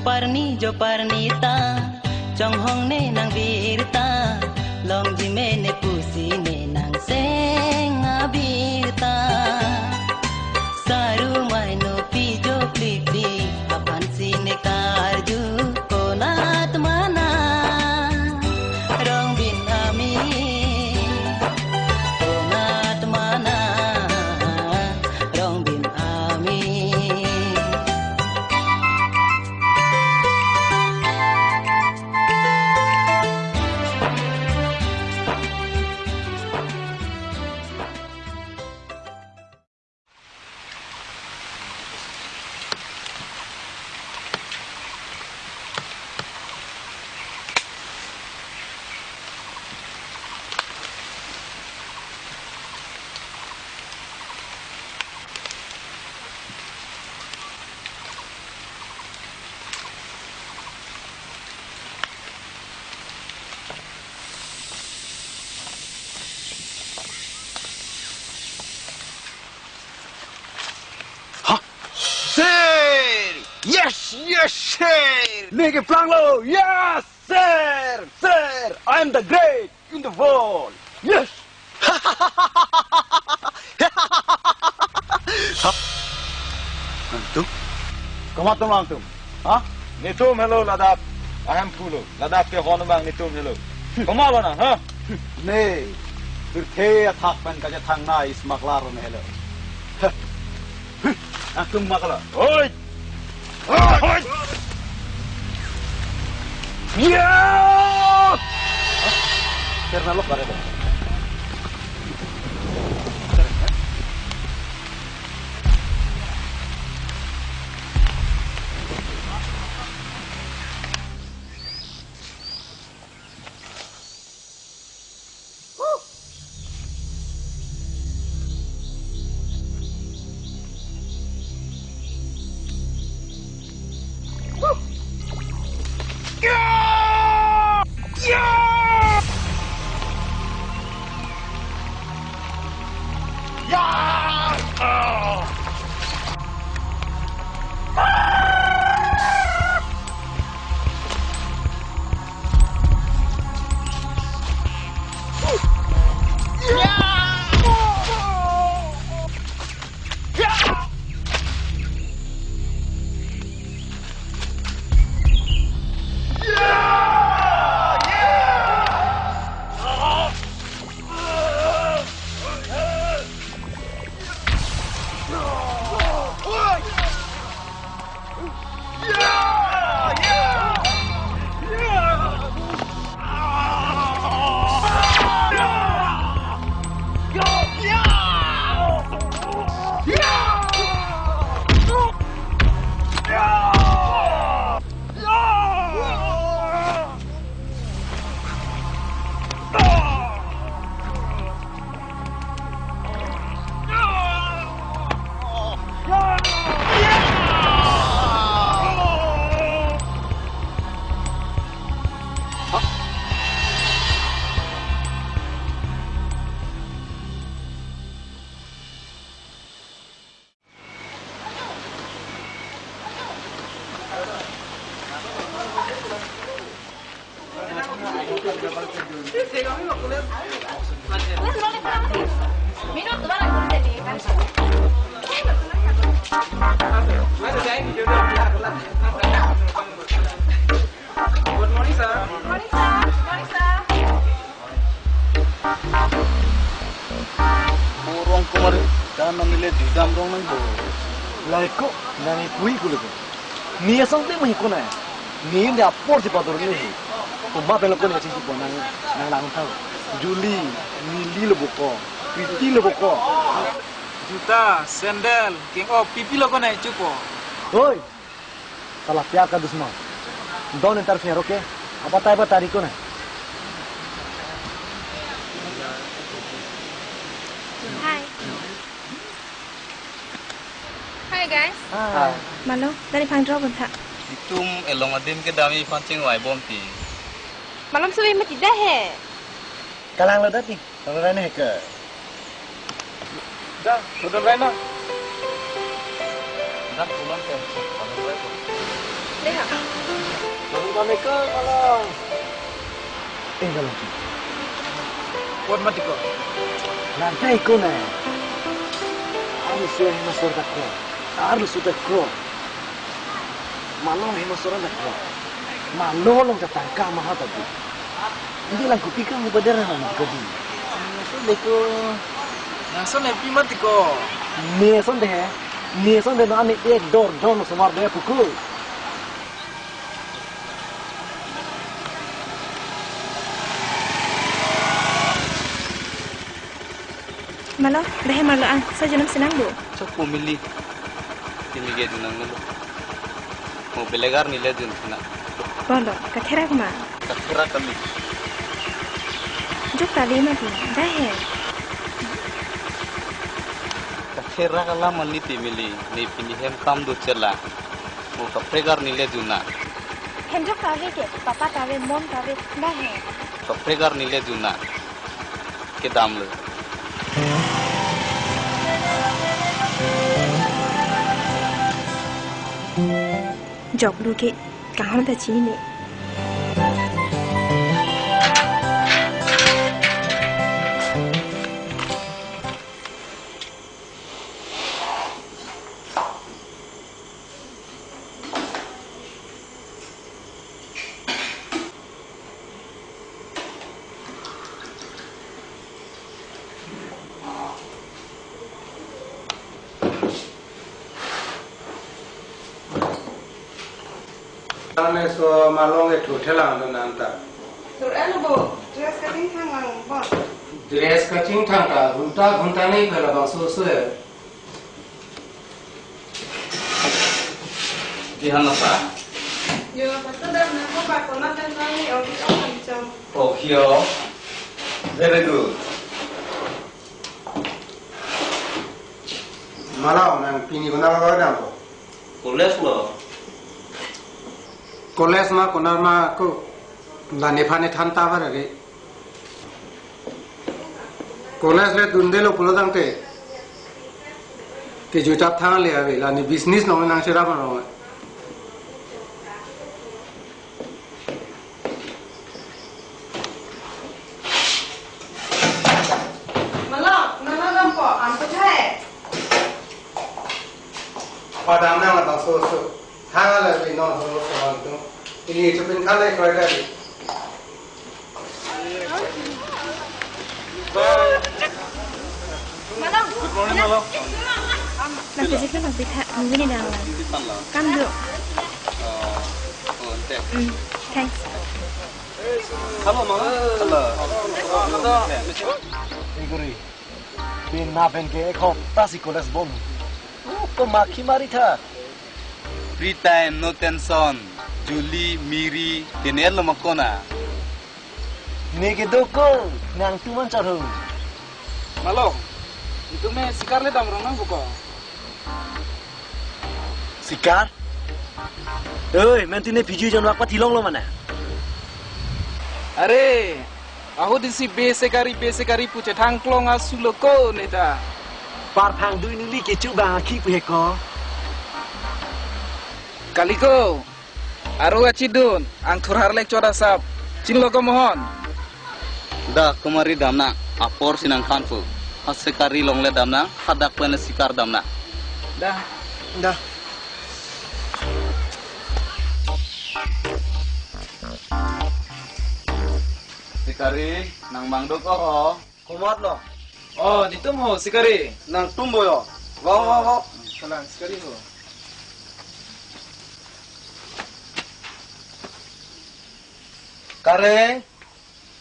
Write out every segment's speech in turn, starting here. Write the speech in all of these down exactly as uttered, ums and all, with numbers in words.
Parni jo parni ta, chonghong ne nang birta, longji me ne pusi ne nang seng abirta. Saru mai no pi jo plipli, aphan si ne karju konat mana. Rong bin ami, konat mana. Rong bin ami. Ha? Sir! Yes, yes, sir! Neke planglo! Yes, sir! Sir, I am the great in the world! Yes! Nangtum? Komat atum nangtum? Ha? Netum helo ladak ahem pulo. Ladak ke hon bang netum helo. Komat lo nang, ha? Ne, pirthe athak pen kachethang nai smuggler ne helo. Nangtum mak lo. Oi! Oi! Ya! Sir, nalok kare dong. Good morning, sir. Good morning, sir. Good morning, sir. Borong kumari, dan neli didam rong nang bo. Laiko, nang ipui kulo ko. Ni asong te mahi kona. Ni de apor si pator ni. Ko ma pelo kona chingki po nang, nang lang tau. Juli, nili lo boko. Piti lo boko. Juta, sandal, king o, pipi lo kona chupo. Hoi. Salah pyar ka dusman. Don't interfere, okay? Apa tai ba tari ko na? Hi. Hi, guys. Hi. Malo, dari pang draw buntha. Itum elong adim kedam iphan chingvai bomti. Malom suwi mati dah he. Kalang lo dati. Tangrai ne ke. Dah, udah rai na. Dah, pulang ke. Malong kami ke, malong. Eh, malong. What mati ko? Nanti ko na. Arloso hemasor ta kroi. Arloso ta kroi. Malong hemasor ta kroi. Malong along ta tangka maha ta do. Hindi lang kopi ka mo badar na mo kadi. Lason de ko. Lason de pi mati ko. Lason de he. Lason de na ni ek dor dor no somar de puku. Malong, dah he malong ang, sa junam sinang bu. Chok po mili. Timi ke junang lo. Mo belegar nile jun sina. Bolo, katherak ma. Katherak kali. Jok tali ma tu, dah he. Katherak alam mani ti mili, ne pini hem kam do chela. Mo kapregar nile juna. Hem jok tali ke, papa tali, mon tali, dah he. Kapregar nile juna. Kedam lo. Jok lu ke, kanghon ta chini ne. Ane so malong ke thu thelang do nang ta. Sur elo bo, dress kachingthang lang bo. Dress kachingthang ta, ghunta ghunta ni phe labangso so he. Di han nasa. Yo, pasto dam na ko ba ko na ten na ni office on cham. Oh, yo. Very good. Malong nang pini ko na ba dam ko. College lo. College ma ko na ma ko la ne pha ne than ta ba re. College le dunde lo pulo tangte. Ke juta thang le ave la ni business nong nang cherap nong. Malong, nana lampo, ampo jai. Padam nang labangso so. Hang ala bi non ho so antu. Ini chupin kale koi kali. Malong. Good morning, Malong. Nang pijik nang pitha, mungkin ini nang. Kam do. Oh, oh, ante. Mm, thanks. Hello, Malong. Hello. Iguri. Bin na pen ke ek hopta si college bom. Oh, ko makhi mari tha. Free time, no tension. Juli, miri, tener lo makona. Ne ke doko, nang tuman charhu. Malong, itu me sikar le dam rong nang buko. Sikar? Oi, men tine piju jon wak pathilong lo mana? Are, ahut isi be sikari, be sikari pu chethang klong asu lo ko neta. Parphang dui nuli kechu bang akhi pu he ko. Kali ko, aro achidun, ang thurhar lek chot asap. Chinlo ko mohon. Da, kumari damna, apor sinang khan pu. Ha sikari longle damna, hadak pen sikar damna. Da. Da. Sikari, nang mangduk oho. Komat lo. Oh, netum ho, sikari. Nangtum bo yo. Wow, wow, wow. Kalang, sikari ho. Kare,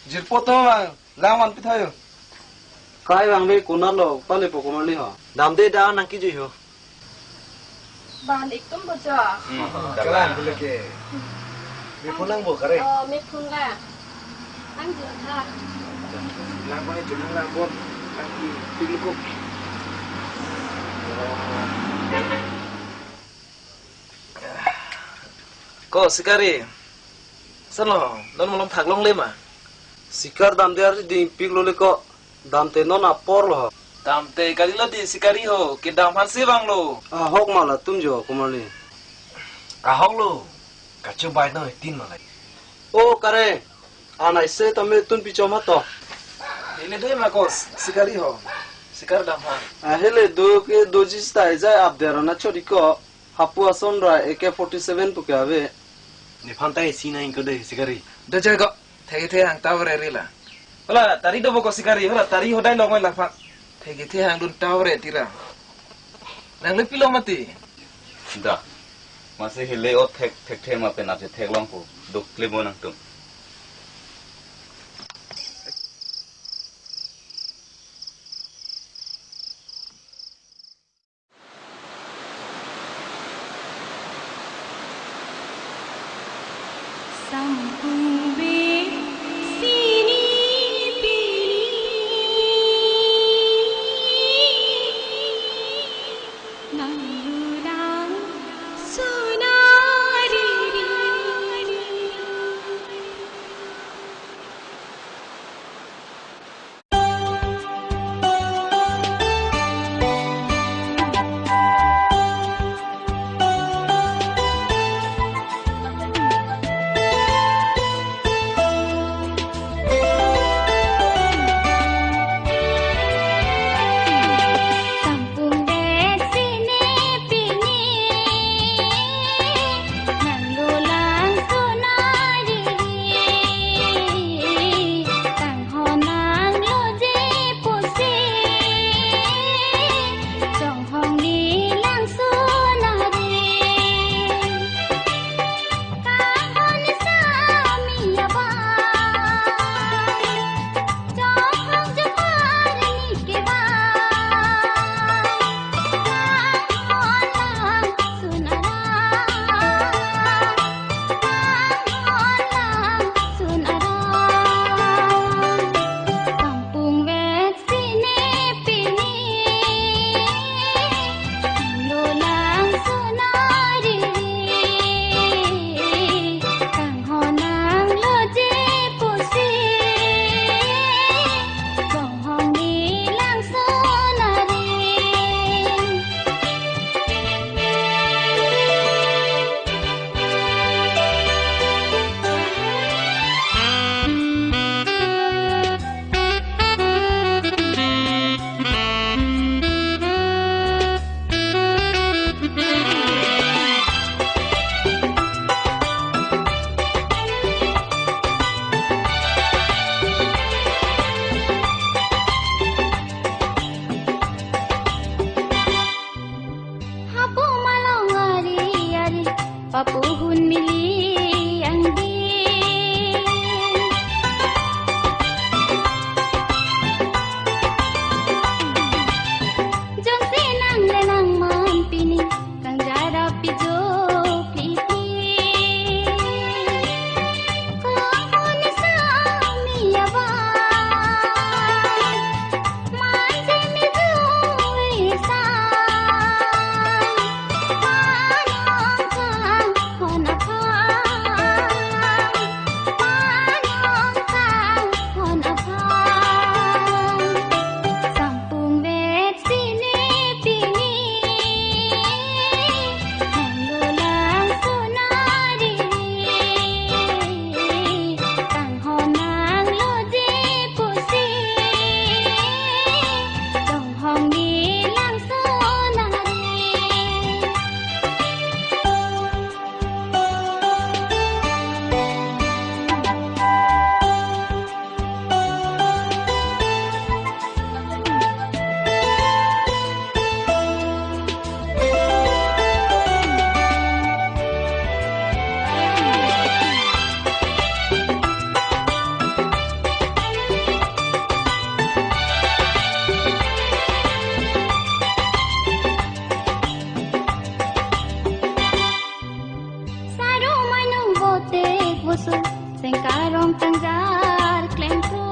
jirpo to bang, lang van pithayo. Kai bang le konar lo, pale po konar le ho. Damde da nang kejui ho. Bang iktum bojo. Hmm, kalang bule ke. Me phone lang bo kare. Oh, me phone lang. Ang jun ha. Lang ko ne jun lang bo. Ang ki piluko. Ko sikari. Salo, non malom thak longle ma. Sikar damde arjuding pik lo le ko. Damte non apor lo. Damte kali lo di sikari ho, kedam aphan si vang lo. Ahok ma latum jo komarli. Ahok lo. Kachobai nangtin malai. O kare, anai se tame tun pichom hato. Hele do ma kos, sikari ho. Sikar dam ha. Ah, hele do ke doji stai jai abder na chori ko. Hapu ason ra A K forty seven pu ke ave. Nephan tai si na ingko de sikari. Do jai ko. Thek thek hang tower area la. Hola, tari do boko sikari, hola, tari hodai longoi lapha. Thek thek hang dun tower e tira. Nang le pilo mati. Da. Masi hele o thek thek thek ma pen ate theklongpo. Duk klebo nangtum. Sampung be sini pini nang lulang sunari. Hapu malong ari ari, papuhun mili angdi. Jongsi nang le nang man pini, kang jara pijo pli pli. Kong hon sami awa. Saro mainung bote boso, sengkarong tangjar klempro.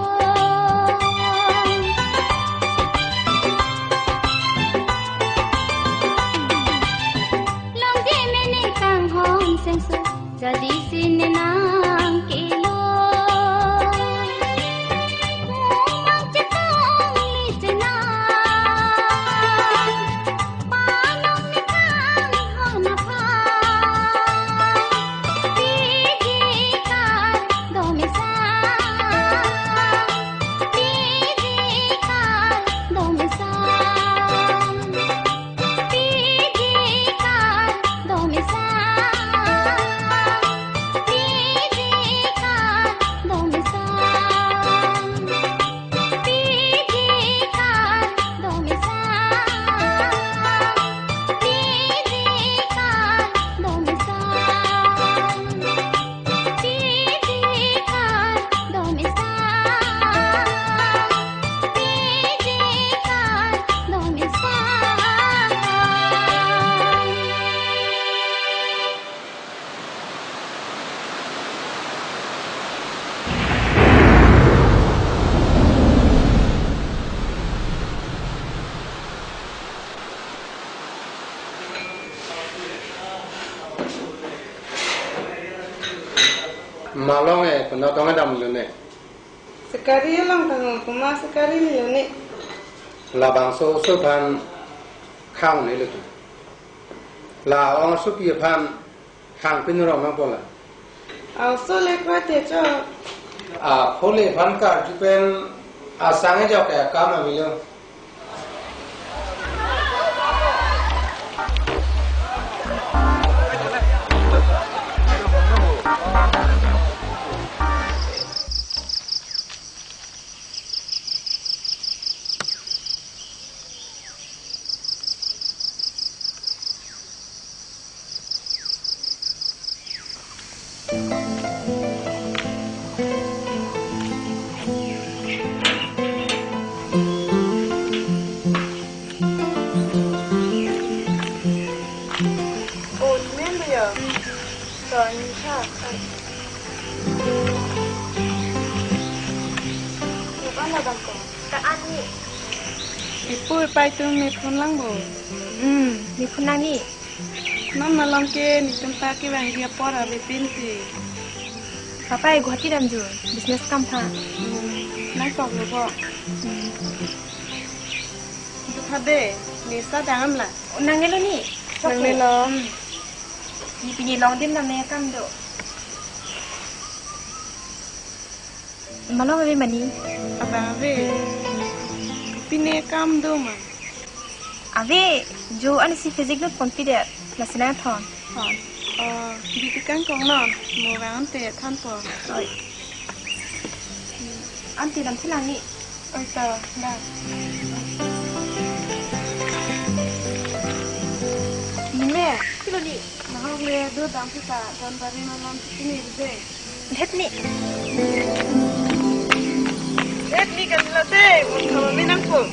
Longji mene kanghon sengso, jadi sine nang kilo. Mumang chetong li chenang. Panong ni kanghon aphan, pi Malong e, kono tong damlo ne? Sekari along tang, komat sekari lo ne? Labangso oso aphan khang ne lo tu. La ong supi aphan khang pin rong nang pola. Aso le kwa te cho. A phole aphan karju pen asang e jok ke akam avelo. Oh, ni men ya? Ka ni ha. Ni pa na dam ko? Ka an ni. Ipu ipai atum me phone lang bo. Hmm, me phone lang ni. Non malom ke netum ta kevangji apor avepin si. Papa e Guwahati damjui, business akam aphan. Hmm, nang tok lo bo. Hmm. Itu thade, nesa dam la. Oh, nangne lo ni. Nangne lo. Hmm. Ni pini longdam nang ne akam do. Malom ave mani? Abang ave. Pine akam do ma? Ave, jo an si physics not confident. Lasi nangthon. Thon. Oh, bi ti kangkong non. Mo vang ante than po. Oi. Ante dam thilang ni. Oi ta, da. Ni me, pilo ni. Nahok le do dam sita, don bari malom sitini rde. Hetni. Hetni kan late, un kama minang po.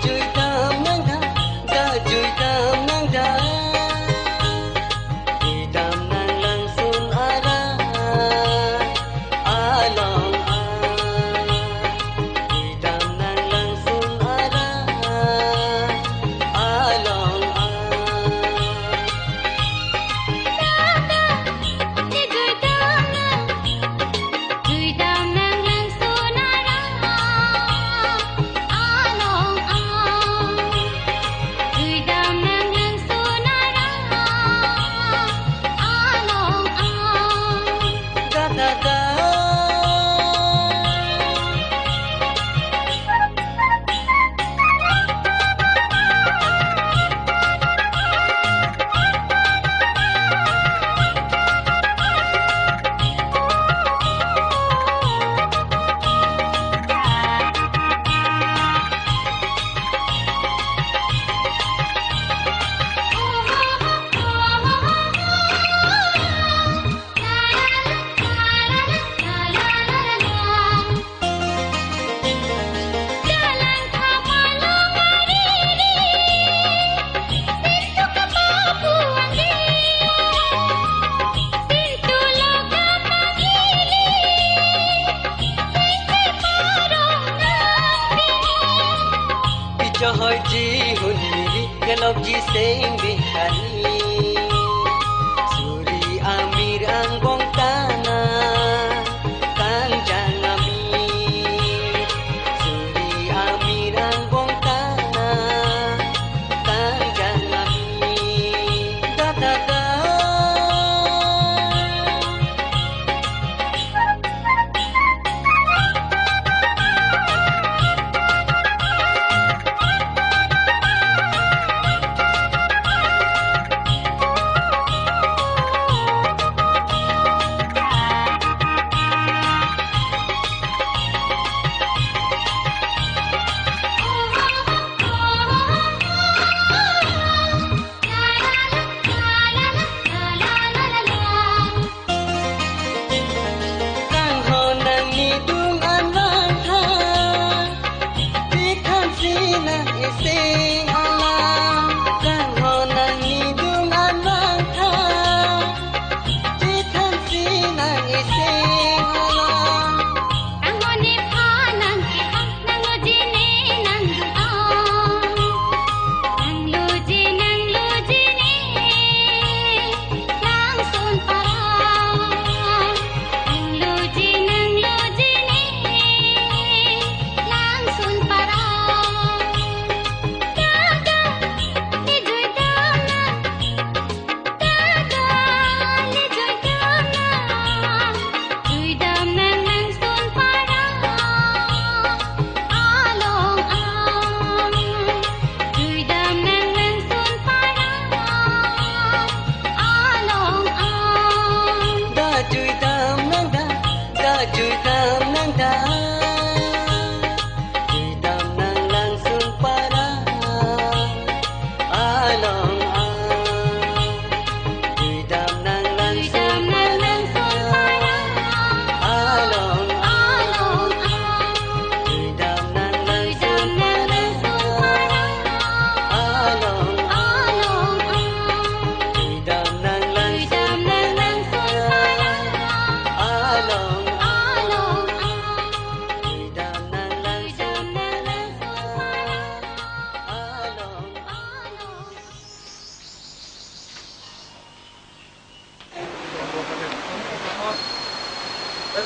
Jui dam nang da, da jui dam nang da. Jui dam nang langsun ara, along a. Jui dam nang langsun ara, along a. Pichohoi ji hunmiri kelok ji seng behani. Suri amir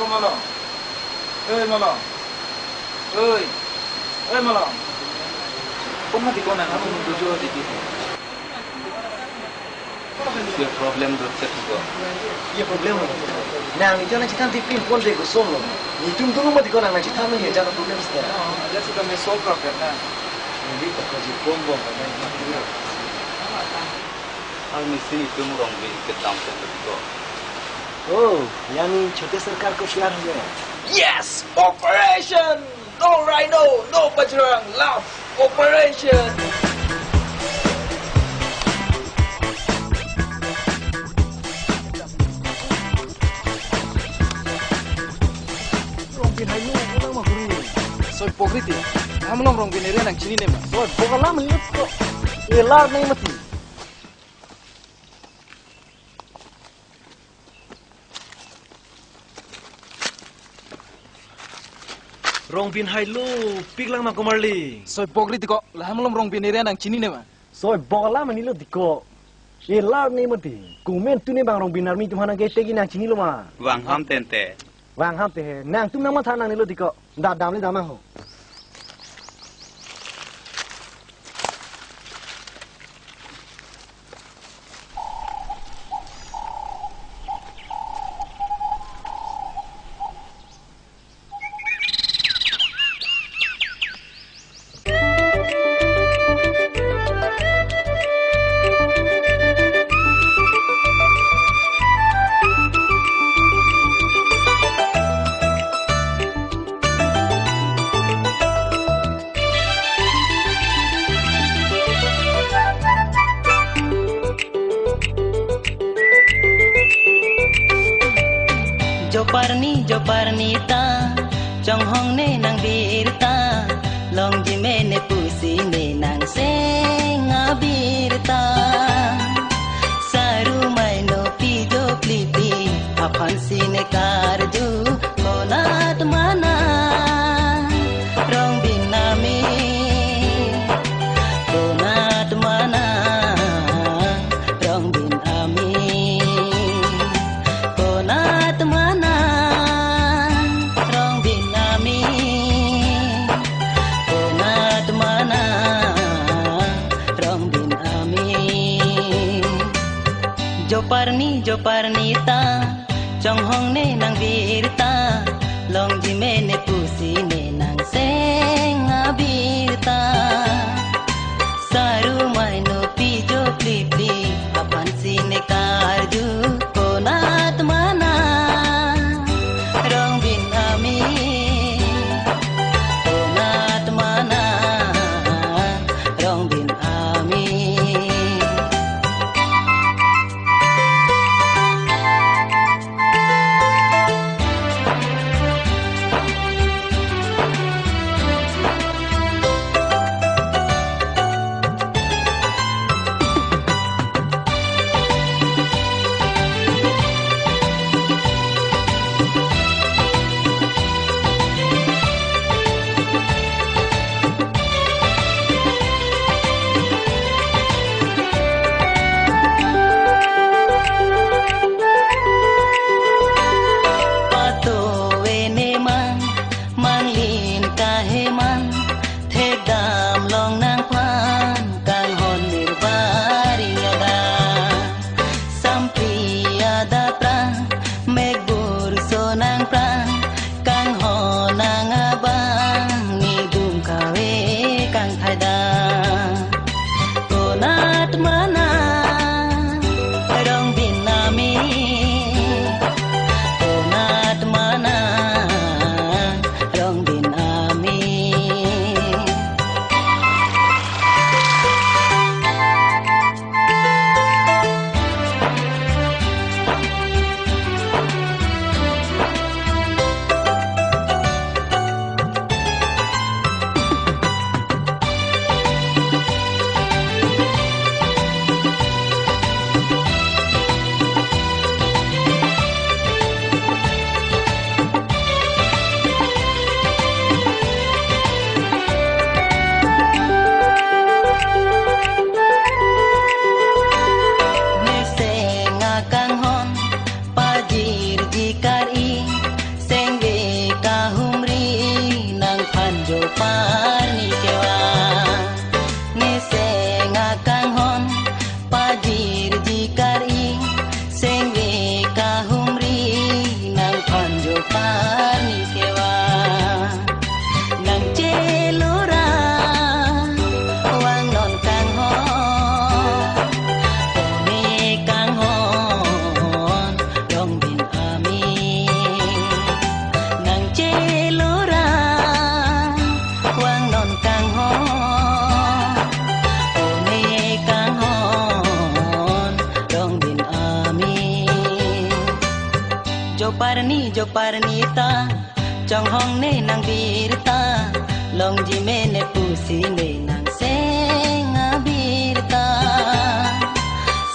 Malom. Oi, malom. Oi. Oi, malom. Kon mati kon nang, ako nunggu jo di di. Ye problem do chet ko. Ye problem lo. Nang ni jana chithan ti pin pon de ko som lo. Netum dulu mati kon nang chithan ni jana problem sida. Aja sudah me solve ra kan na. Hindi ko ko ji pon bo ko na. Ang misi netum Rongbin kedam pen ko. Oh, yani chote sarkar ko pyar ho gaya. Yes! Operation! No Rhino, no Bajrang, love operation! Rongbin hai lo, ulang ma kuri. Soi pokri ti. Ham long Rongbin area nang chinine ma. Soi pok alam lo ko. Elar nai mati. Rongbin hai lo, pik lang ma komarli. Soi pokri ti ko, lahai malom Rongbin area nang chinine ma. Soi pok alam ani lo ti ko. Elar ni mati. Kumen tuni bang Rongbin army atum aphan nang ke tegi nang chinilo ma. Vang ham tente. Vang ham te he. Nangtum nang matha nang ni lo ti ko. Da dam ni dam ho. Joparni, joparni ta, chonghong ne nang birta, longji me ne pusi ne nang seng abirta. Saru mai no pijo pliti, aphan si ne karju, konat mana, Rongbin ami, konat mana, Rongbin ami, konat mana, Rongbin ami, konat mana, Rongbin ami. Joparni, joparni ta, chonghong ne nang birta, longji me ne pusi ne nang seng abirta. Saru mai no pijo plipli, aphan si ne karju, konat mana, Rongbin ami, konat mana, Rongbin ami. Parni jo parni ta, chonghong ne nang birta, longji mene pusi ne nang seng abirta.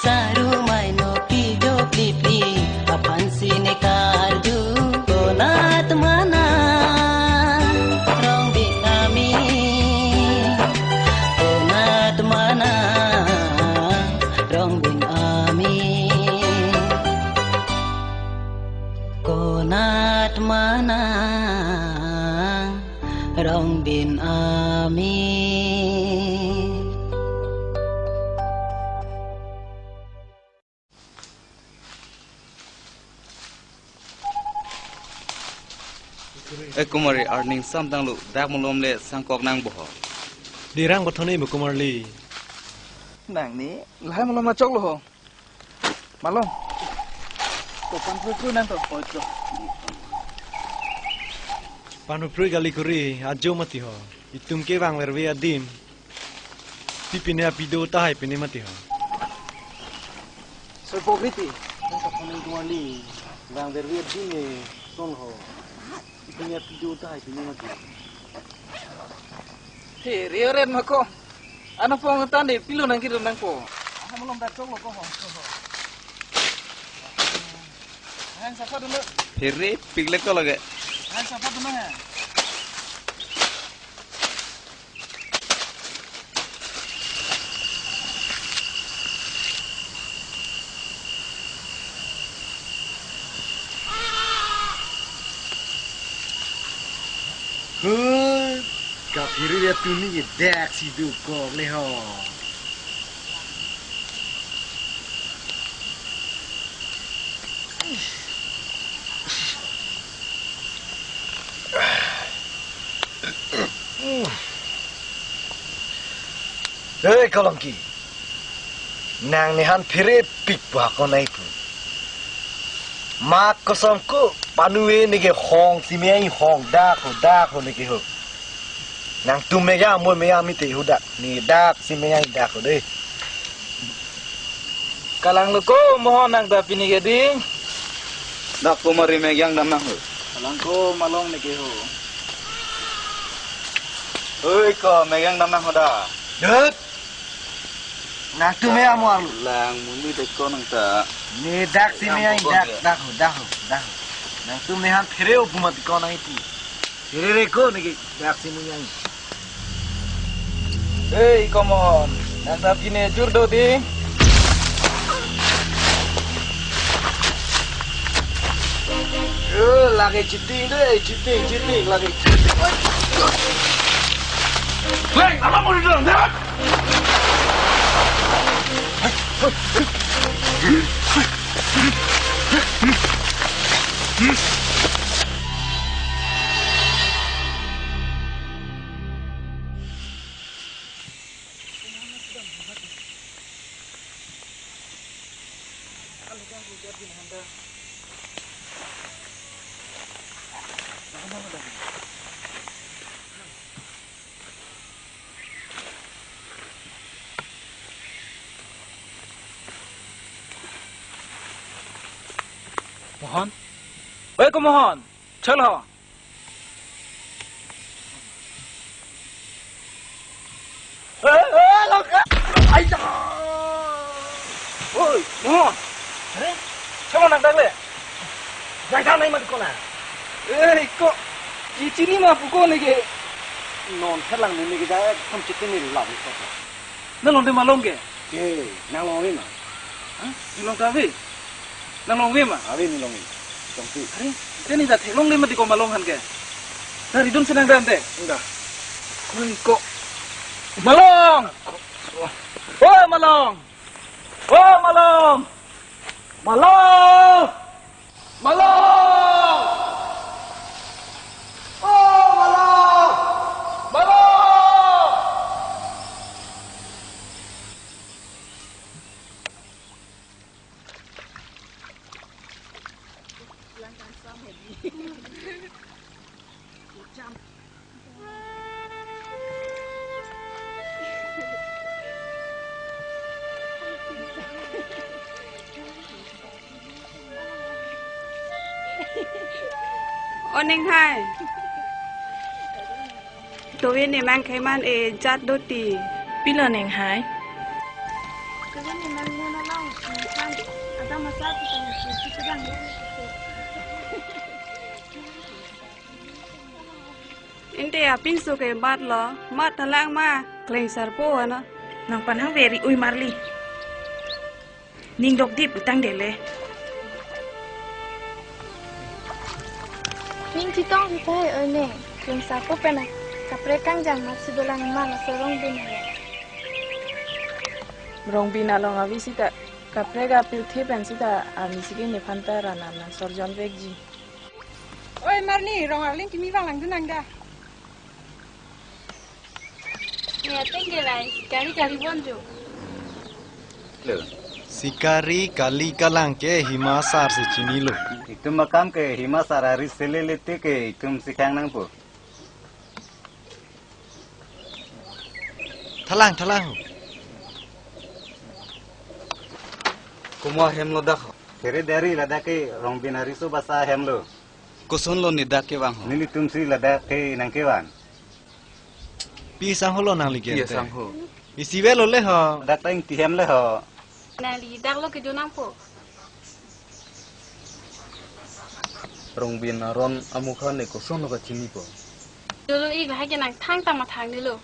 Saru mai no pi jo pli pli, aphan si ne karju, konat mana, Rongbin ami, konat mana, Rongbin ami. Konat mana, Rongbin ami. Eh, Kumari, arning samtang lo, dak malom le sangkok nang boho. Dirang bothoni bu Kumarli. Nang ni, lahai malom achok lo ho. Malom. Ko pan phu phu nang to, oi to. Pan phu phu kali kuri, ajo mati ho. Itum ke vangverve adim. Pi pine api do tahai pine mati ho. Soi pok riti. Nang to pan Kumarli. Vangverve adim e, son ho. Pi pine api do tahai pine mati. He, re ren ma ko. Ano pong tan de pilo nang kiri nang po. Aha malom dak chok lo ko ho. Hang sapa dulu. Phere pik le ko lage. Hang sapa dulu ha. Hur, kapiri dia tuni ke dak si dukok le ho. Hei, Kolongki. Nang nephan phere pik ba ko nai pu. Mak kosom ko panu e neke hong si me ai hong dak ho dak ho neke ho. Nangtum me ya mo me ya mi te ho dak. Ne dak si me ai dak ho de. Kalang lo ko mohon nang ta pini ke di. Dak ko mari megang dam nang ho. Kalang ko malong neke ho. Oi ko megang dam nang ho da. Dut. Nangtum me amo arlo. Lang muni de ko nang ta. Ne dak si me ai dak dak ho dak ho dak ho. Nangtum nephan phere o pu mati ko nang ipu. Phere re ko neke dak si me ai. Hei, come on. Nang ta pine jur do di. Eh, lagi cheating de, cheating, cheating, lagi cheating. Hei, apa mau didorong? Mohon. Oi, ko Mohon. Chal ho. Eh, eh, langka. Ai da. Oi, Mohon. Eh? Chama nang dang le. Jai jai nai mat ko na. Eh, ko. Ichini ma puko ne ke. Non selang ne ke jai kam chitin ni lam ko. Nang long de malong ke? Ke, nang long ave ma? Hah? Nang long ta ave? Nang long ave ma? Ave, nang long ave. Tong si. Are, teni ta theklongle mati ko malong han ke. Dari dun senang dan te. Enggak. Oi ko. Malong. Oh, malong. Oh, malong. Malong. Malong! Oh, malong! Malong! O Nenghai. Tove ne mang khaiman e jat doti. Pilo Nenghai? Tove ne mang mo na long, kan. Ada masa tu kan, tu tu kan. Ante apinso ke mat lo, mat thalang ma, klengsarpo ano. Nang panang veri ui marli. Ning dok dip utang dele. Ning chetong di thai oi ne. Klengsapo pen kaprek kangjang mat si dolang ma laso Rongbin. Rongbin along avi sita kaprek apirthe pen sita arni sigi nephan ta ranam nang sorjon vekji. Oi marni, rong arling kimi vang langdun nang da. Ne ateng ke lai, sikari kali bonjo. Lo. Sikari kali kalang ke Hima sar si chinilo. Itum akam ke Hima sar ari selele te ke itum sikhang nangpo. Thalang, thalang. Komat ahem lo dak ho? Kere dari ladak ke Rongbin ariso basa ahem lo. Koson lo ne dak kevang ho? Nelitum si ladak ke nang kevang. Pi sangho lo nangli ke? Iya, ante sangho. Isi velo le ho. Dak ta ingti hem le ho. Nangli dak lo kedo nangpo. Rongbin aron amukha ne koson lo kachinipo. Dolo ik lahai ke nang thangta mathang nelo.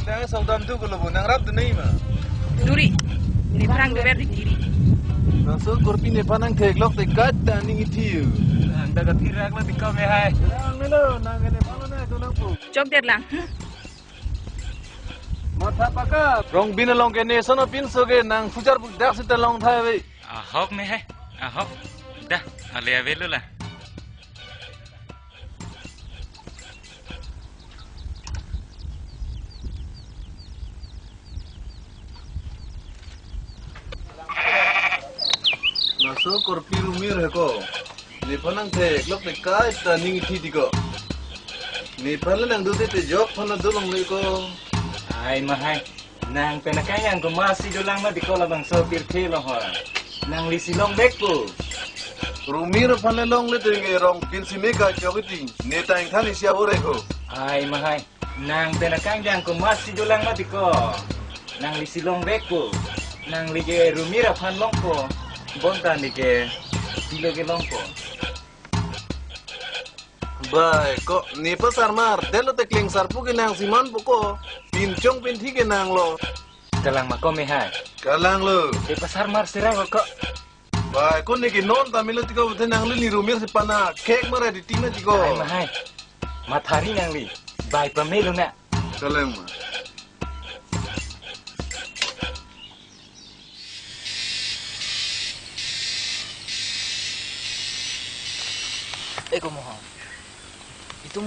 Nang song dam tu kulo bu, nang rap tu nai ma. Duri. Ini perang tu ber di kiri. Laso korpi nephan nangtheklok te kat ta ning ithi. Nang dak kathi rak lo dikau me hai. Nang nelo, nang nephan lo na tu nangpo. Chok der lang. Matha pakap. Rongbin along ke ne sono pinso ke nang puchar pu dak sita long thai ve. Ahok me hai. Ahok. Dah, ale avelo la. Laso korpi Rumir he ko. Nephan nangtheklok te kai ta ning ithi di ko. Nephan le nang dute te jok phan na dolong le ko. Ai ma hai. Nang pen akang yang ko masi dolang ma di ko labangso pirthe lo ho. Nangli si long vekpo. Rumir aphan le longle te nge Rongbin si me kachok iti. Ne ta ingthan isi abore ko. Ai ma hai. Nang pen akang yang ko masi dolang ma di ko. Nangli si long vekpo. Nangli ke Rumir aphan longpo. Bonta ne ke pilo ke longpo. Bai, ko ne pasar mar, delo te klengsarpo ke nang siman po ko, pinchong pinthi ke nang lo. Kalang ma ko me hai. Kalang lo. Te pasar mar sira ko ko. Bai, ko ne ke non ta melo ti ko te nangli ne Rumir si pana, kek mara di tima ti ko. Ai ma hai. Mathari nangli. Bai pamelo na. Kalang ma. Eko moha. Itum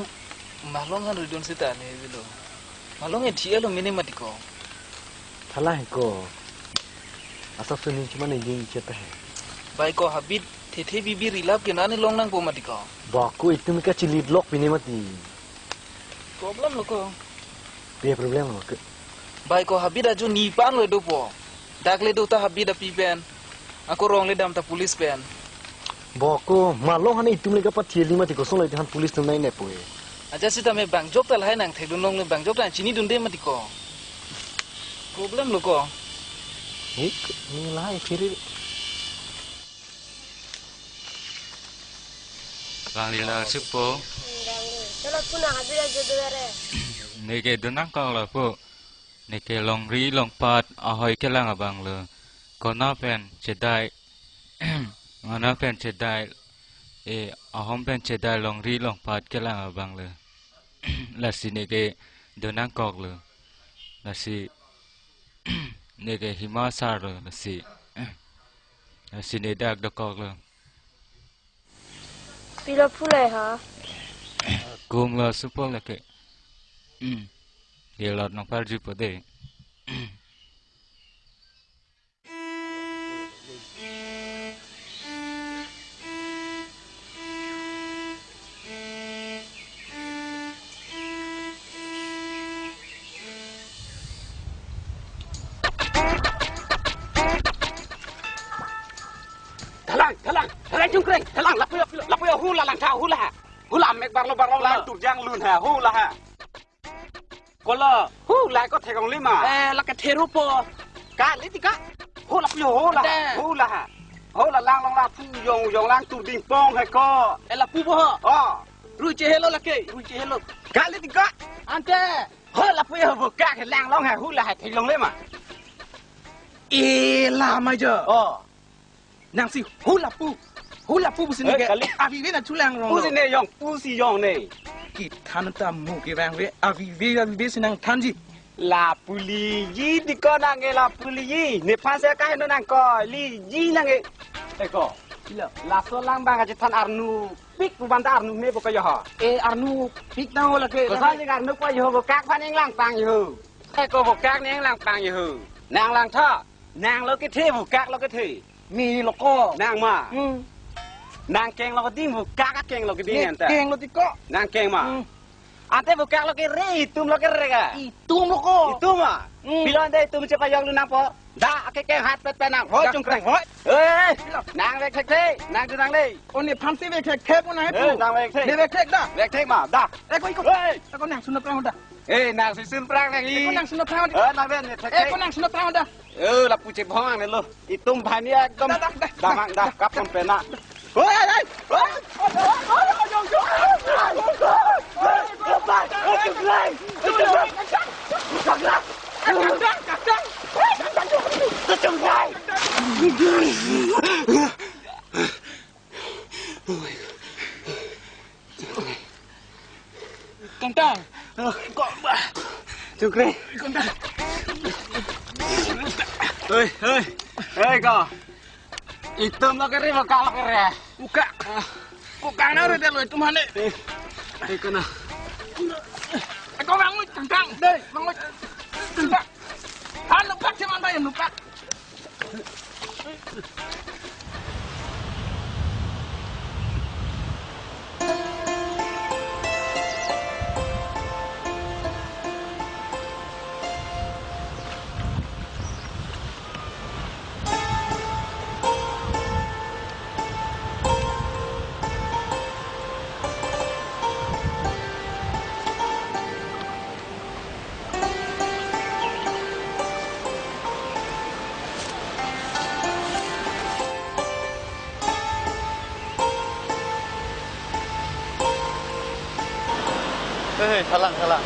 malong han ridon seta ne bilo. Malong e thia lo mene mati ko. Thala he ko. Asap suning cuma ne jing cheta he. Bai ko habit thethe bibi rilap ke nane long nangpo mati ko. Ba ko itum ka chilitlok pine mati. Problem lo ko. Pe problem lo ke. Bai ko habit ajo ne pan lo dopo. Dak le do ta habit api pen. Ako rong le dam ta police pen. Ba ko malong hane itum le kapathi li mati ko song le han police tum nai ne po e. Aja sita me bangjok ta lahai nangthekdun long le bangjok ta chinidunde mati ko. Problem lo ko. Hik, ni lahai phiri. Bang lila supo. Chalo puna habit ajo do re. Ne ke donang kong lo po. Ne ke longri longpat ahoi kelang abang lo. Kona pen chedai. Kona pen chedai. E, ahom pen chedai longri longpat kelang abang lo. Lasi ne ke donang kok lo. Lasi ne ke Hima sar lo lasi. Lasi ne dak dokok lo. Pilo phulai ha? Kum lo supo lake. Hmm. Ye lot nong parju po de. Lun ha, hula ha. Kolo. Hula ko theklongle ma. Eh, la kethe ru po. Kali ti ka. Hula pu hula. Ante. Hula ha. Hula lang long la pu jong jong lang tur ding pong he ko. Eh, la pu po ho. Oh. Ru che helo lake, ru che helo. Kali ti ka. Ante. Hula pu ho bo ka ke lang long ha hula ha theklongle ma. Eh, la ma jo. Oh. Nangsi hula pu. Hula pu pusi ne Eh, ke. Kali. Avi ve nangchulang rong. Pusi ne jong, pusi jong ne. Kethan ta mu kevang ve. Avi ve, avi ve si nangthanji. La pu liji ti ko nang ke la pu liji. Nephan si kaheno nang ko. Liji nang ke. Eh ko. Ilo. Laso lang bang kachethan arnupik pu ban ta arnu me bo ko jo ho. Eh, arnupik nang ho lake. Kosa jing arnu ko jo ho bo kak phan ing lang pang jo ho. Eh ko bo kak ning lang pang jo ho. Nang lang tha. Nang lo kethe bo kak lo kethe. Me lo ko. Nang ma. Hmm. Nang keng lo keding bo kak keng lo keding Ne anta. Keng lo ti ko. Nang keng ma. Hmm. Ante bo kak lo kere itum lo kere ka. Itum lo ko. Itum ma. Hmm. Pilo ante itum chepajok lu nang po. Da ake keng hat pet pet nang. Hoi Da, chungkreng. Da, hoi. Eh. Pilo. Nang vek thek thek. Nang tu nang le. Oh nephan si vek thek thek mo nang Eh, tu. Nang vek thek. Ne vek thek da. Vek thek ma. Da. Eh ko iko. Hei. Eh ko nangsun prang da. Eh, nangsi sun prang nang Eh ko i. Nangsun prang da. Eh, nang ven ne thek Eh ko thek. Nangsun prang da. Eh, lapu chebhong ne lo. Itum bhani ekdom Da, da, da, da. Damang da kapon pena. Hoi, hoi, hoi. Kangtang. Kok ba. Chungkreng. Kangtang. Hei, hei. Hei ko. Itum lo kere bo kak lo kere. Uka. Ko kang na re lo itum hane. Eh. Eh kana. Eh ko bang kangtang. Dei, bang kangtang. Han lupak cuman bayar lupak. Hei, hei, kalang, kalang.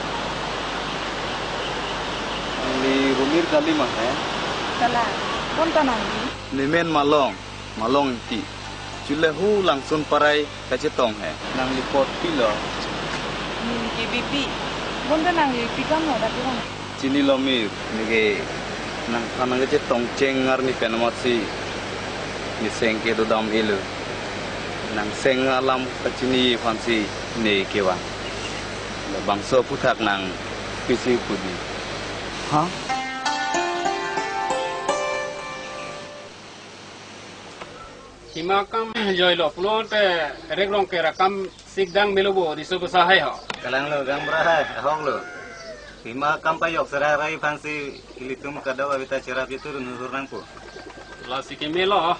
Nangli Rumir kali ma he? Kalang, bonta nangli? Nemen Malong, Malong Ingti. Chule hu Langsun Parai kachetong he. Nangli apot pilo? Neli ke Bipi. Bonta nangli pi kam lo dak kevang? Chinilo mir, neke nangphan nangkachetong cheng arni pen amatsi neseng kedodam-elo. Nangseng alam kachini aphansi ne kevang. Labangso aphuthak nang pisi pu di. Ha? Hima akam joilo pulote Rekrong ke rakam sikdang melo bo riso basa hai ho. Kalang lo, gang bra hai, ahok lo. Hima akam pajok serai rai aphansi ilitum kadokave ta cherap chetur nuhur nangpo. Lasi keme lo.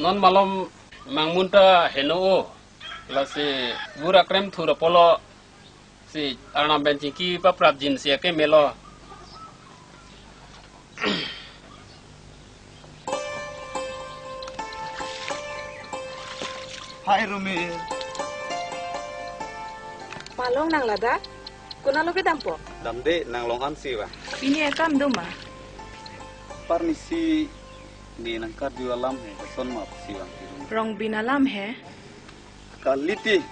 Non malom mangmun ta heno o. Lasi bura krem thur apotlo. Si Arnam pen chingki paprapjin si akeme lo. Hai Rumi. Malong nang ladak? Konatlo kedampo? Damde, nang long-an si ba. Pini akam do ma? Parnisi ne nangkarju alam he, koson ma pusi bang. Rongbin alam he? Kalite.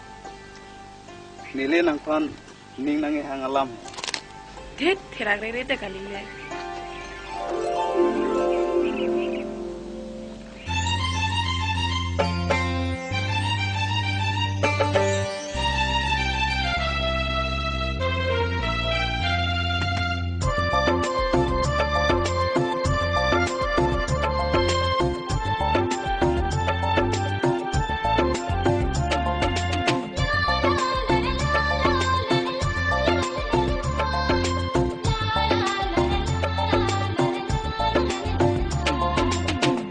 Neli nangphan ning nangkehang alam. Thet, therak rere te kalile.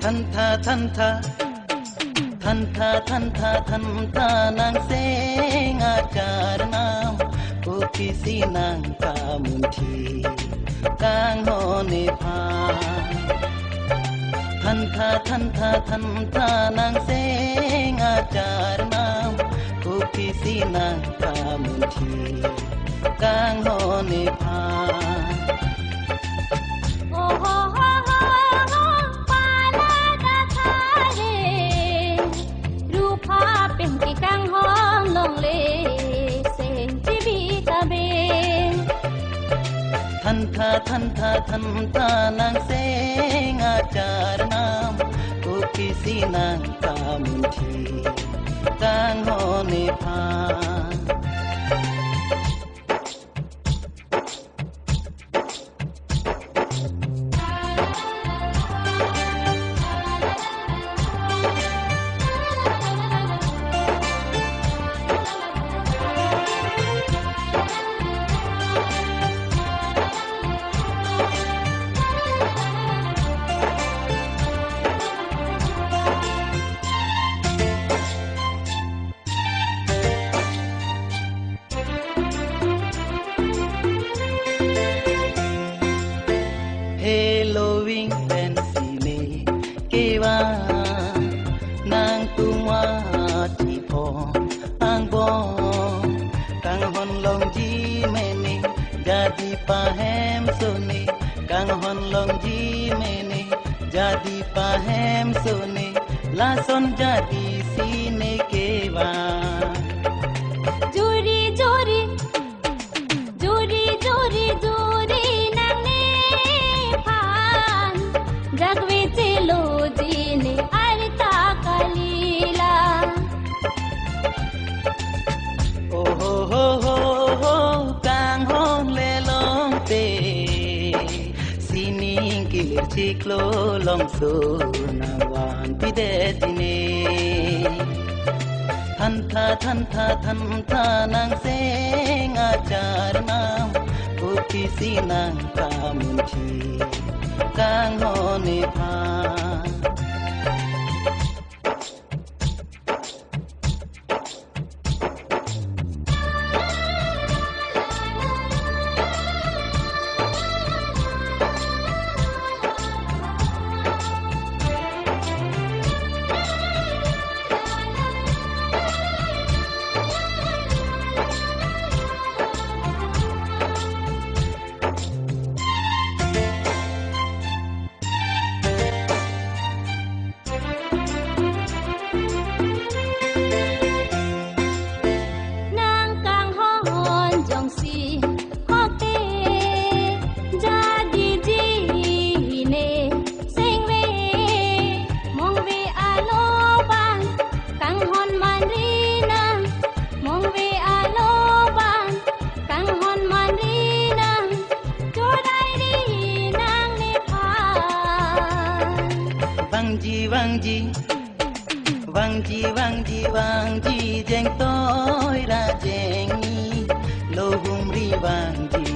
Thantha, thantha. Thantha, thantha, thantha nang seng achar nam, kopisi nang kamunthi kanghon ephan. Thantha, thantha, thantha nang seng achar nam, kopisi nang kamunthi kanghon ephan. Oho ho ho ho, pala da thare, rupa pen ke kanghon longle, seng chibi tabe. Thantha, thantha, thantha nang seng achar nam, kopisi nang kamunthi kanghon ephan. Helo ving pen sine kevan, nangtum vati phong angbong. Kanghon longji mene, jadi pahem sone. Kanghon longji mene, jadi pahem sone. Lason jadi sine kevan. Juri, juri, juri, juri, juri nangnephan, jakve cheloji ne arta kalila. Oho ho ho ho, kanghon le longte, sining kilir chiklo longso nang vanpidet ne. Thantha, thantha, thantha nang seng achar nam, kopisi nang kamunthi kanghon ephan. Nang kanghon jongsi hokte, jadiji ne sengve, mongve aloban kanghon manri nang, mongve aloban kanghon manri nang, chodai ri nangnephan. Vangji, vangji, vangji, vangji, vangji, jeng toi ra jeng ni, lo humri vangji.